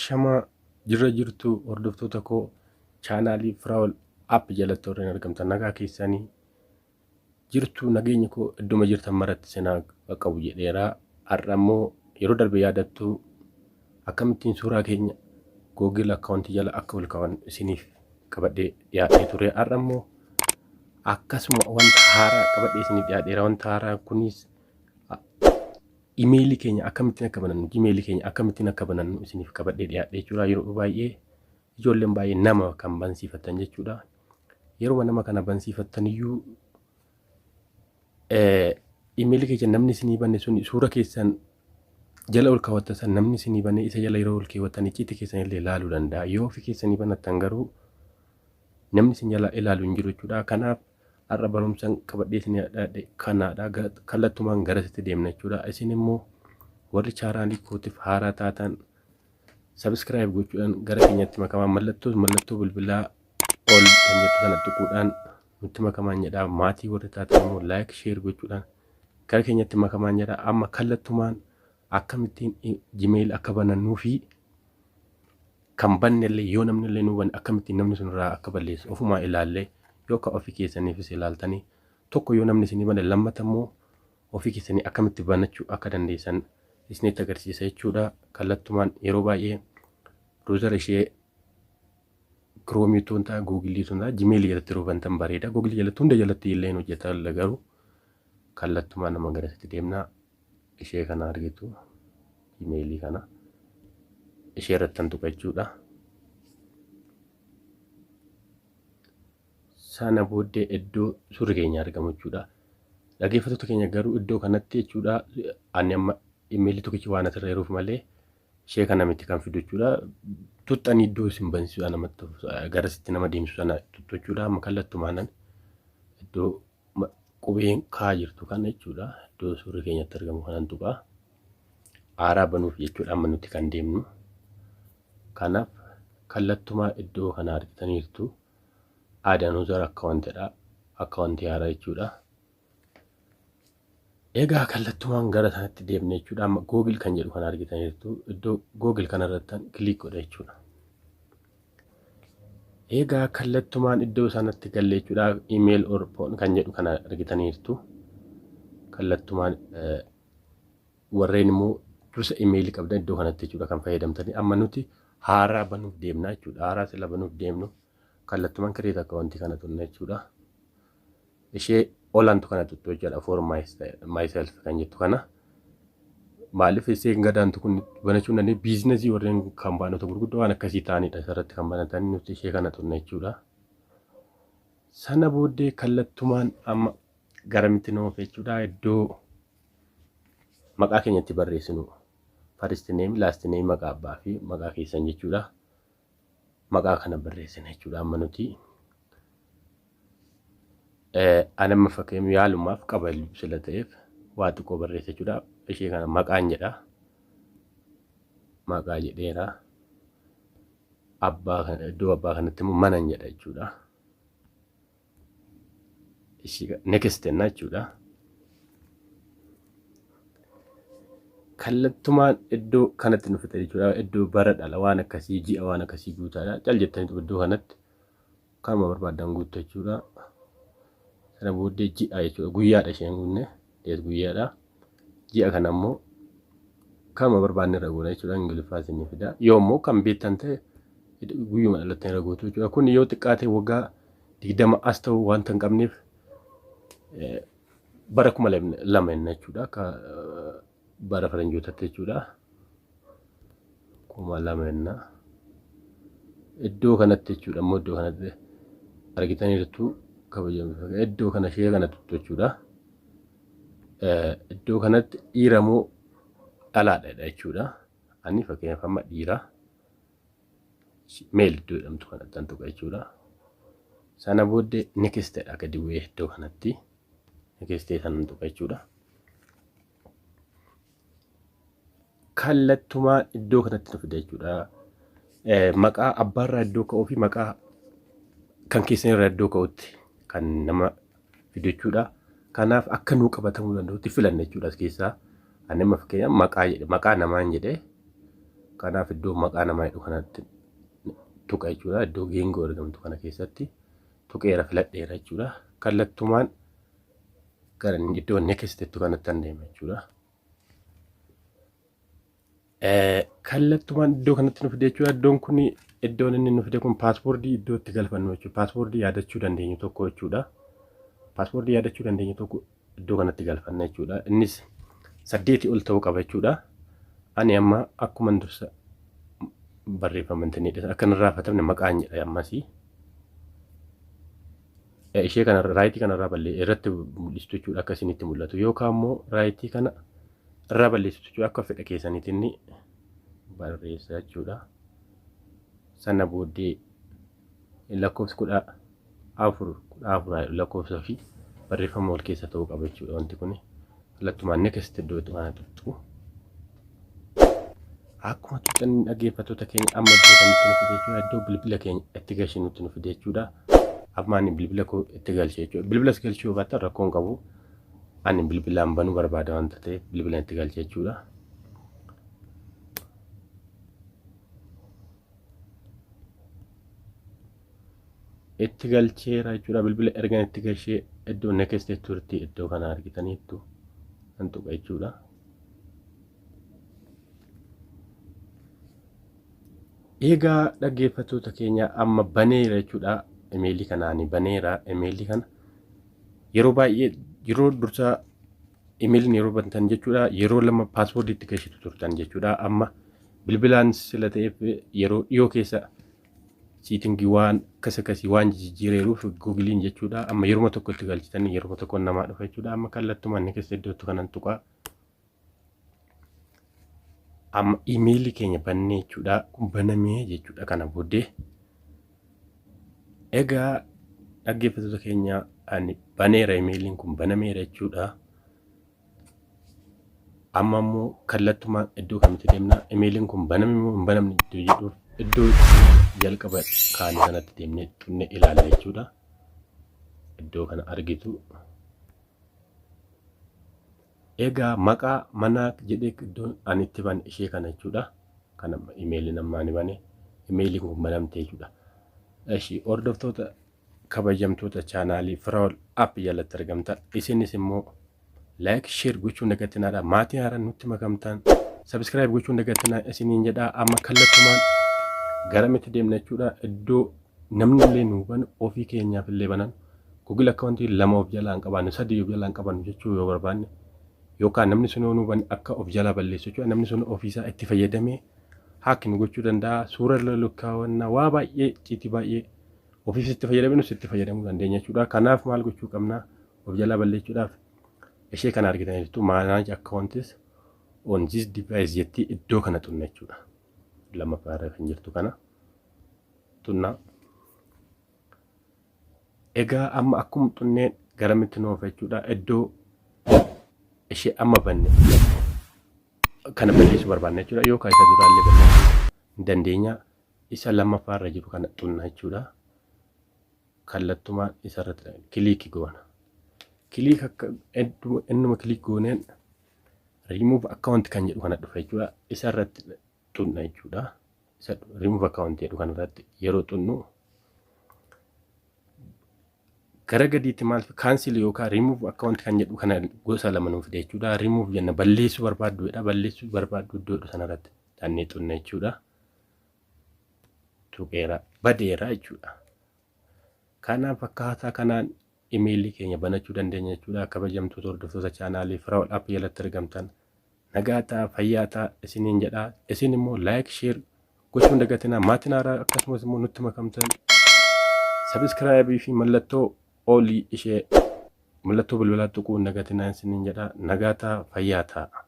Ashamaa jirra jirtu hordoftoota koo chaanaalii Firaa'ol App jalatti warreen argamtan nagaa keessanii jirtu, nageenya koo idduma jirtan maratti sinaa qaqqabu jedheera. Har'a immoo yeroo darbe yaadattu akkamittiin suuraa keenya Google akkaawuntii jala akka ol kaa'an isiniif qabadhee dhiyaadhee ture. Har'a immoo akkasuma wanta haaraa qabadhee isiniif dhiyaadheera. Wanta haaraa kunis imeelii keenya akkamittiin akka banannu, jimeelii keenya akkamittiin akka banannu isiniif qabadhee dhiyaadhe jechuudha. Yeroo baay'ee ijoolleen baay'ee nama kan bansiifatan jechuudha. Yeroo nama kana bansiifattan iyyuu imeelii keessa namni isinii banne sun suura keessan jala ol kaawwattan san namni isinii banne isa jala yeroo ol keewwattan icciitii keessan illee ilaaluu danda'a. Yoo ofii keessanii banattan garuu namni isin jala ilaalu hin jiru jechuudha. Kanaaf har'a barumsan qabadhee isin dhiyaadhe kanaadha. Kallattumaan garasitti deemna jechuudha. Isin immoo warri chaanaalii kootiif haaraa taatan subscribe gochuudhaan gara keenyatti makamaa, mallattoo bilbilaa ol kan jettu sana tuquudhaan nutti makamaan jedha. Maatii warri taatan immoo like, share gochuudhaan gara keenyatti makamaan jedha. Amma kallattumaan akkamittiin Gmail akka banannuu fi kan banne illee yoo namni illee nu banne akkamittiin namni sun irraa akka balleessu ofumaa ilaallee, yoo akka ofii keessaniifis ilaaltanii, tokko yoo namni isinii bane, lammata immoo ofii keessanii akkamitti banachuu akka dandeessan isinitti agarsiisa jechuudha. Kallattumaan yeroo baay'ee browser ishee Chrome utuu hin taane, Google utuu hin taane, Gmail jalatti yeroo bantan bareeda. Google jalatti hunda jalatti illee hin hojjeta, garuu kallattumaan nama garasitti deemna. Ishee kana argitu, Gmailii kana ishee irratti kan tuqa jechuudha. Sana booddee iddoo suurri keenya argamu jechuudha. Dhaggeeffattoota keenya, garuu iddoo kanatti jechuudha, ani amma imeelii tokkichi waan asirra jiruuf malee ishee kana miti kan fidu jechuudha. Tuxxanii iddoo isin bansiisuudha, namatti garasitti nama deemsisu sana tuttu jechuudha. Amma kallattumaanan iddoo qubeen kaa jirtu kana jechuudha. Iddoo suurri keenyatti argamu kanan tuqaa. Haaraa banuuf jechuudha amma nuti kan deemnu. Kanaaf kallattumaa iddoo kana argitaniirtu. Add another account jedha. Akkaawuntii haaraa jechuudha. Egaa kallattumaan gara sanatti deemne jechuudha. Amma Google kan jedhu kana argitaniirtu. Iddoo Google kanarratti click godha jechuudha. Egaa kallattumaan iddoo sanatti galle jechuudha. Email or phone kan jedhu kana argitaniirtu. Kallattumaan warreen immoo dursa imeelii qabdan iddoo kanatti jechuudha kan fayyadamtanii. Amma nuti haaraa banuuf deemna jechuudha. Haaraa sila banuuf deemnu kallattumaan create akkaawuntii kana tunna jechuudha. Ishee olaantu kana tuttu jechuudha, for myself kan jettu kana. Maaliif isheen gadaantu kun banachuu dandeenye? Biizinasii warreen kaampaanota gurguddoo waan akkasii ta'anidha isarratti kan banatan. Nuti ishee kana tunna jechuudha. Sana booddee kallattumaan amma garamitti nu oofe jechuudha? Iddoo maqaa keenyatti barreessinu, first name, last name, maqaa abbaa fi maqaa keessan jechuudha. Maqaa kana barreessina jechuudha amma nuti. Ani amma fakkeenya yaalumaaf qaba sila ta'eef waa xiqqoo barreessa jechuudha. Ishee kana maqaan jedha. Maqaa jedheera. Abbaa kana, iddoo abbaa kanatti immoo manan jedha jechuudha. Ishii next jenna jechuudha. Kallattumaan iddoo kanatti nu fixa jechuudha. Iddoo bara dhala waan akkasii, ji'a waan akkasii guutaadha. Cal jettaniitu iddoo kanatti kanuma barbaadan guuttu jechuudha. Sana booddee ji'a jechuudha. Guyyaadha isheen kunne. Dees guyyaadha. Ji'a kana immoo kanuma barbaanne irra goona jechuudha. Ingiliffaa isinii fida. Yoo immoo kan beektan ta'e guyyuma dhalattan irra gootu jechuudha. Kun yoo xiqqaate waggaa 20 as ta'u wanta hin qabneef bara 2000 jenna jechuudha. Akka bara faranjootatti jechuudha. 2000 jenna. Iddoo kanatti jechuudha immoo iddoo kanatti argitaniirtu kabajamtoota. Iddoo kana ishee kana tuttu jechuudha. Iddoo kanatti dhiira moo dhalaadha jechuudha. Ani fakkeenyaaf amma dhiira, male iddoo jedhamtu kanatti an tuqa jechuudha. Sana booddee next jedha gadi bu'ee iddoo kanatti. Next sanan tuqa jechuudha. Kallattumaan iddoo kanatti nu fida jechuudha. Maqaa abbaarraa iddoo ka'uu fi maqaa kan keessan irraa iddoo ka'utti kan nama fidu jechuudha. Kanaaf akka nuu qabatamuu danda'utti filanna jechuudha as keessaa. Ani amma fakkeenyaaf maqaa jedhe, maqaa namaan jedhe. Kanaaf iddoo maqaa namaa jedhu kanatti tuqa jechuudha. Iddoo geengoo argamtu kana keessatti tuqeera, filadheera jechuudha. Kallattumaan gara iddoo next jettu kanatti an deema jechuudha. Kallattumaan iddoo kanatti nu fide jechuudha. Iddoon kun, iddoon inni nu fide kun passwordii iddoo itti galfannu jechuudha. Passwordii yaadachuu dandeenyu tokko jechuudha. Passwordii yaadachuu dandeenyu tokko iddoo kanatti galfanna jechuudha. Innis 8 ol ta'uu qaba jechuudha. Ani amma akkuma dursa barreeffama intinidha. Akka hin irraanfatamne maqaan jedha ammasii. Ishee kana rightii kanarraa ballee irratti mul'istu jechuudha, akka isinitti mul'atu, yookaan immoo rightii kana irraa balleessitu jechuudha, akka fedha keessaniitti inni barreessa jechuudha. Sana booddee lakkoofsi 14 14 lakkoofsa fi barreeffama wal keessa ta'uu qaba jechuudha wanti kun. Kallattumaan next iddoo kana tuttu. Akkuma tuxxan, dhaggeeffattoota keenya, amma iddoo kamitti nu fide jechuudha? Iddoo bilbila keenya itti galchinutti nu fide jechuudha. Amma ani bilbila koo itti galche jechuudha. Bilbilas galchuu yoo baattan rakkoo hin qabu. Ani bilbilaan banuu barbaada waanta ta'eef bilbila itti galche jechuudha. Itti galcheera jechuudha. Bilbila ergan itti galchee iddoo next turti, iddoo kana argitaniittu, kan tuqa jechuudha. Egaa dhaggeeffattoota keenya, amma baneera jechuudha. Imeelii kanaani baneera. Imeelii kana yeroo baay'ee, yeroo dursaa imeeliin yeroo bantan jechuudha, yeroo lama passwordii itti galchitu turtan jechuudha. Amma bilbilaan sila ta'eef yeroo dhiyoo keessa settingii waan akkas akkasii waan jijjiireeruuf Googleiin jechuudha. Amma yeruma tokko itti galchitanii yeruma tokko namaa dhufa jechuudha. Amma kallattumaan inni keessa iddootti kanan tuqaa. Amma imeelii keenya bannee jechuudha. Kun banamee jechuudha kana booddee. Egaa dhaggeeffattoota keenya, ani baneera, imeeliin kun banameera jechuudha. Amma immoo kallattumaan iddoo kamitti deemna? Imeeliin kun baname moo hin banamne iddoo jedhuuf iddoo jalqaba kaane sanatti deemnee xunne ilaalla jechuudha. Iddoo kana argitu. Egaa maqaa manaa jedhee iddoon ani itti bane ishee kana jechuudha. Kana imeeliin amma ani bane, imeeliin kun banamte jechuudha. Eshi, hordoftoota kabajamtoota chaanaalii Firaa'ol App jalatti argamtan, isinis immoo like, share gochuun dagatinaadha. Maatii haaraan nutti makamtan subscribe gochuun dagatinaa isiniin jedha. Amma kallattumaan garamitti deemna jechuudha? Iddoo namni illee nuu banu, ofii keenyaaf illee banan, Google accountii lama of jalaa hin qabaannu, sadii of jalaa hin qabaannu jechuu yoo barbaanne, yookaan namni sun yoo nuu bane akka of jalaa balleessu jechuudha. Namni sun ofiisaa itti fayyadamee hack nu gochuu danda'a. Suura lolkaawwannaa waa baay'ee, ciitii baay'ee ofiis itti fayyadamee nus itti fayyadamuu dandeenya jechuudha. Kanaaf maal gochuu qabna? Of jalaa balleessuudhaaf ishee kana argitan jirtu, manage accounts on this device jetti, iddoo kana xunna jechuudha. Lammaffaa irra kan jirtu kana xunna. Egaa amma akkuma xunneen garamitti nu oofa jechuudha? Iddoo ishee amma banne kana balleessuu barbaanna jechuudha. Yookaan isa duraallee balleessuu hin dandeenya. Isa lammaffaa irra jiru kana xunna jechuudha. Kallattumaan isarratti click goona. Click akka innuma click gooneen remove account kan jedhu kana dhufa jechuudha. Isarratti xunna jechuudha. Isa remove account jedhu kanarratti yeroo xunnu gara gadiitti maal cancel yookaan remove account kan jedhu kana gosa lama nuuf fide jechuudha. Remove jenna, balleessuu barbaaddu jedha. Balleessuu barbaaddu iddoo sanarratti dhannee xunna jechuudha. Tuqeera, badeera jechuudha. Kanaaf akkaataa kanaan imeelii keenya banachuu dandeenya jechuudha. Kabajamtoota hordoftoota chaanaalii Firaa'ol App jalatti argamtan, nagaa ta'a, fayyaa ta'a isiniin jedha. Isin immoo like, share gochuun dagatinaa. Maatiin haaraa akkasumas immoo nutti makamtan subscribe fi mallattoo oolii ishee mallattoo bilbilaa tuquu dagatinaa isiniin jedha. Nagaa ta'a, fayyaa ta'a.